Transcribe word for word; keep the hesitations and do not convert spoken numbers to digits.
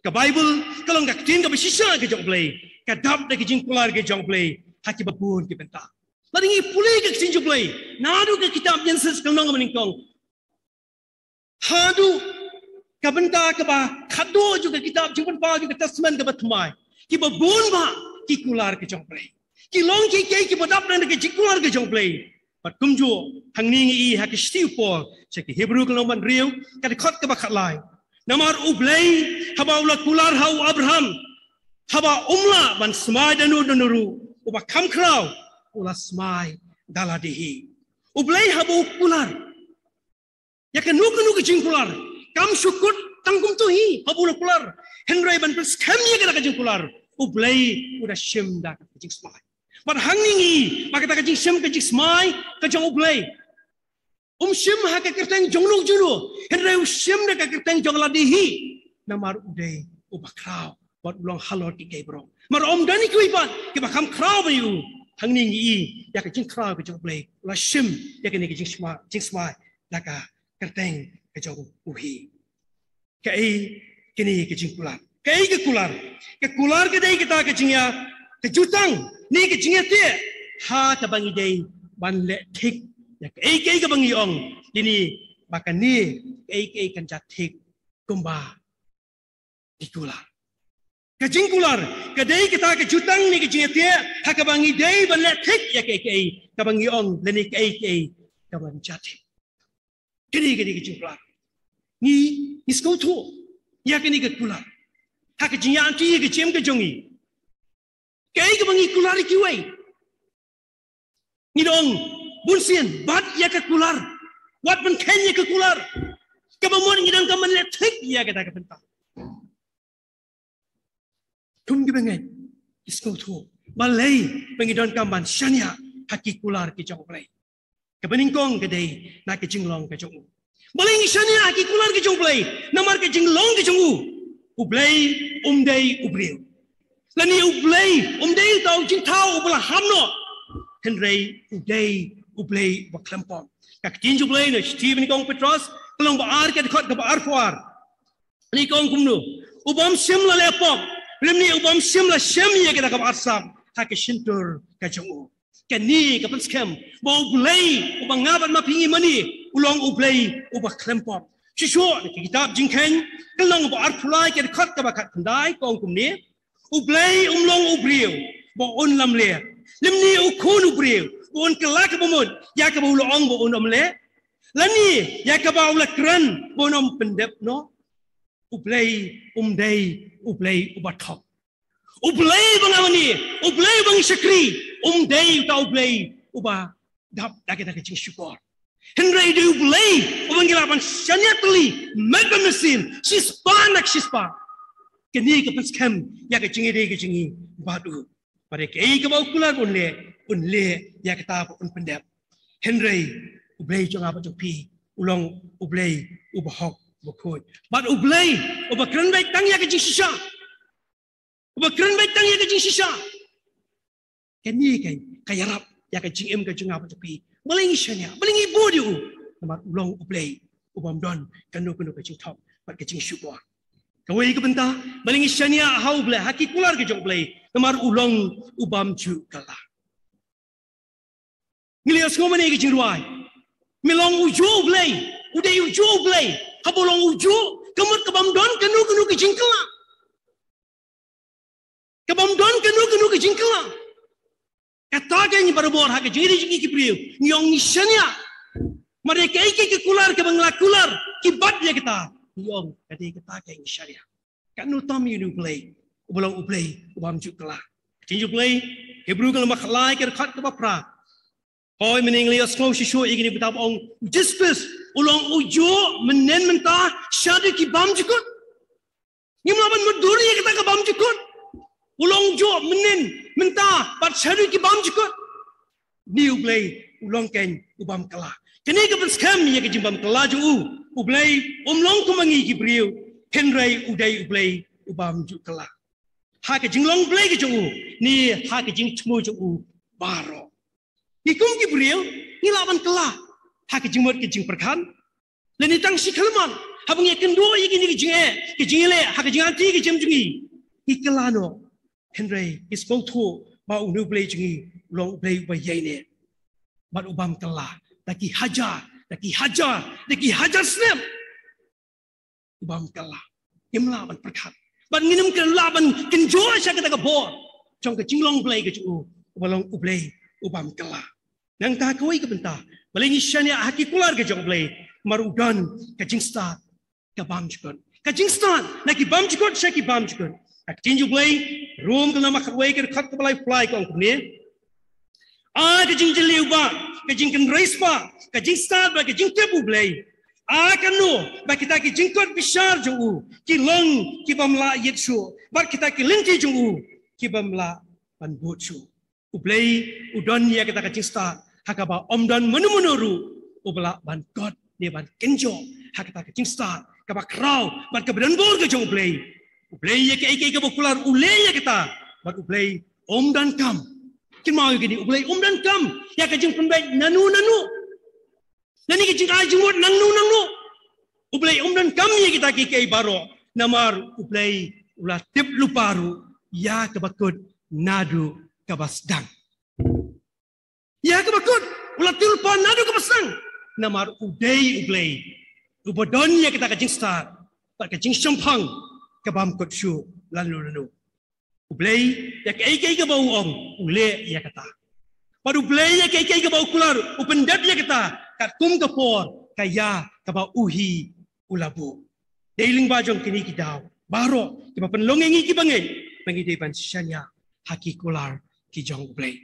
Ka Baibl ka long ka ktien kaba shisha ka jong U Blei. Ka dap da ka jingkular ka jong U Blei ha kiba bun ki bynta. Lada ngi pule ka ktien jong U Blei naduh ka kitab Jenesis ka lynnong kaba nyngkong haduh ka bynta kaba khatduh jong ka kitab Jingpynpaw jong ka Testament kaba thymmai, kiba bun bah ki kular ka jong U Blei. Ki long kiei kiei kiba dap da ka jingkular ka jong U Blei. Bad kumjuh hangne ngi i ha ka shithi u Paul sha ki Hebru ka lynnong ba hynriew, ka dkhot kaba khatlai: Namar U Blei haba u la kular ha u Abraham, haba um lah ban smai da uno uno ruh uba kham khraw, u la smai da lade hi. U Blei haba u kular ïa kano kano ka jingkular, kam shu kut tang kumto hi haba u la kular, hynrei ban pynskhem ïa kata ka jingkular, U Blei u da shim da ka jingsmai. Bad hangne ngi i ba kata ka jingshim ka jingsmai ka jong U Blei, um shim ha ka kyrteng jong uno jong uno, hynrei u shim da ka kyrteng jong lade hi. Namar u dei uba khraw bad u long halor kiei kiei baroh. Namar ym don kiwei pat kiba kham khraw ba ïa u. Hangne ngi i ïa ka jingkhraw ka jong U Blei, u la shim ïa kane ka jingsmai, jingsmai da ka kyrteng ka jong u hi. Kaei kane ka jingkular? Kaei ka kular? Ka kular ka dei kata ka jingïa, ka jutang ne ka jingïatieh ha kaba ngi dei ban leh thik ïa kaei kaei kaba ngi ong. Kine ba kane kaei kaei kan jia thik kumba ngi kular. Ka jingkular ka dei kata ka jutang ne ka jingïatieh ha kaba ngi dei ban leh thik ïa kaei kaei kaba ngi ong lane kaei kaei kaba ngi jia thik. Kane, kane ka jingkular. Ngi, ngi sngewthuh ïa kane ka kular ha ka jingïaid lynti ïa ka jingim ka jong ngi. Kaei kaba ngi kular ïa kiwei, ngi ong bunsien bat ïa ka kular, wat ban kheiñ ïa ka kular. Kaba mut ngi donkam ban leh thik ïa kata ka bynta. Kum kiba ngeit, ngi sngewthuh balei ba ngi donkam ban shaniah ha ki kular ki jong U Blei. Kaba nyngkong ka dei na ka jinglong ka jong u. Balei ngi shaniah ha ki kular ki jong U Blei? Namar ka jinglong ka jong u, U Blei um dei u briew, lane U Blei um dei uta u jingthaw uba la ham noh, hynrei u dei U Blei uba khlem pop. Ka ktien jong U Blei na shithi ba nyngkong Petros ka lynnong ba ar, ka dkhot kaba arphew ar, ka ong kumno: U bym shym la leh pop, lymne u bym shym la shem ïa kata kaba arsap ha ka shyntur ka jong u. Kane ka pynskhem ba U Blei uba nga bad ma phi ngi mane, u long U Blei uba khlem pop. Shuh shuh na ka kitab Jingkheiñ ka lynnong ba arphew lai, ka dkhot kaba khatkhyndai, ka ong kumne: U Blei um long u briew ba un lamler, lymne u khun u briew ba un kylla kaba mut ïa kaba u la ong ba un ym leh, lane ïa kaba u la kren ba un ym pyndep noh. U Blei um dei U Blei uba thok. U Blei ba nga mane, U Blei ba ngi shakri, um dei uta U Blei uba dap da kata ka jingshukor. Hynrei dei U Blei uba ngi lah ban shaniah tylli, met bad mynsiem, shispah na shispah. Kane ka pynskhem ïa ka jingïadei ka jong ngi bad u. Bad ïa kaei kaba u kular ba un leh, un leh ïa kata ba un pyndep. Hynrei U Blei jong nga bad jong phi u long U Blei uba hok, uba khuid. Bad U Blei uba kren beit tang ïa ka jingshisha. Uba kren beit tang ïa ka jingshisha. Kane ka, ka ïarap ïa ka jingim ka jong nga bad jong phi. Balei ngi shaniah, balei ngi bud ïa u? Namar u long U Blei u bym don kano kano ka jingthok bad ka jingshukor. Kawei ka bynta, balei ngi shaniah ha U Blei, ha ki kular ki jong U Blei? Namar u long u bym ju kylla. Ngi la ïohsngew mynne ka jingrwai: Me long ujuh U Blei, u dei ujuh U Blei. Haba u long ujuh, ka mut ka bym don kano kano ka jingkylla. Ka bym don kano kano ka jingkylla. Kata ka ngi barabor ha ka jingïadei jong ngi ki briew ngi ong ngi shaniah. Namar ïa kaei kaei ka kular kaba ngi la kular, ki bat ïa kata, ngi ong ka dei kata ka ngi shaniah. Katno tam ïa une U Blei uba long U Blei u bym ju kylla. Ka jingïathuh Blei, Hebru ka lynnong ba khatlai, ka dkhot kaba phra. Hooid, mynne ngi la ïohsngew shisha ïa kine kiba ong u Jisu Khrist u long ujuh mynnin mynta shaduh ki bymjukut. Ngim lah ban mutdur ïa kata ka bymjukut. U long ujuh mynnin mynta bad shaduh ki bymjukut. Une U Blei u long keiñ u bym kylla. Kane ka pynskhem ïa ka jingbym kylla jong u. U Blei um long kum ma ngi ki briew, hynrei u dei U Blei u bym ju kylla. Ha ka jinglong Blei ka jong u ne ha ka jingthmu jong u baroh, ngi kum ki briew ngi lah ban kylla ha ka jingmut ka jingpyrkhat, lane tang shi khyllipmat Haba ngi kynduh ïa kine ki jingeh, ki jingeh ha ka jingïaid ka jingim jong ngi, ngi kylla noh. Hynrei ngi sngewthuh ba une U Blei jong ngi u long U Blei uba ïaineh bad u bym kylla. Da ki hajar, da ki hajar, da ki hajar snem u bym kylla. Ngim lah ban pyrkhat bad ngim lah ban kynjoh sha kata ka bor jong ka jinglong Blei ka jong u, uba long U Blei u bym kylla. Nangta kawei ka bynta, balei ngi shaniah ha ki kular ka jong U Blei? Namar u don ka jingstad ka bymjukut. Ka jingstad na ki bymjukut sha ki bymjukut. Ka ktien U Blei, Rom ka lynnong khatwei ka dkhot kaba laiphew lai ka ong kumne: A ka jingjylliew ba, ka jingkynrei spah, ka jingstad bad ka jingtip U Blei. A kano ba kita ki jingkut bishar jong u ki long ki bym lah ïit shuh, bad kita ki lynti jong u ki bym lah ban bud shuh. U Blei u don ïa kata ka jingstad ha kaba ym don mano mano ruh uba lah ban kut ne ban kynjoh ha kata ka jingstad kaba khraw bad kaba don bor ka jong U Blei. U Blei ïa kaei kaei kaba u kular u leh ïa kata, bad U Blei um donkam. Kynmaw ïa kine, U Blei um donkam ïa ka jingpynbeit nano nano, lane ka jingai jingmut nangno nangno. U Blei um donkam ïa kita kiei kiei baroh, namar U Blei u la tip lypa ruh ïa kaba kut naduh kaba sdang. Ïa kaba kut u la tip lypa naduh kaba sdang, namar u dei U Blei uba don ïa kata ka jingstad bad ka jingshemphang ka bym kut shuh lano lano. U Blei ïa kaei kaei kaba u ong u leh ïa kata. Bad U Blei ïa kaei kaei kaba u kular u pyndep ïa kata katkum ka por ka ïa kaba u hi u la buh. Dei lyngba jong kine ki daw baroh kiba pynlong ïa ngi kiba ngeit ba ngi dei ban shaniah ha ki kular ki jong U Blei.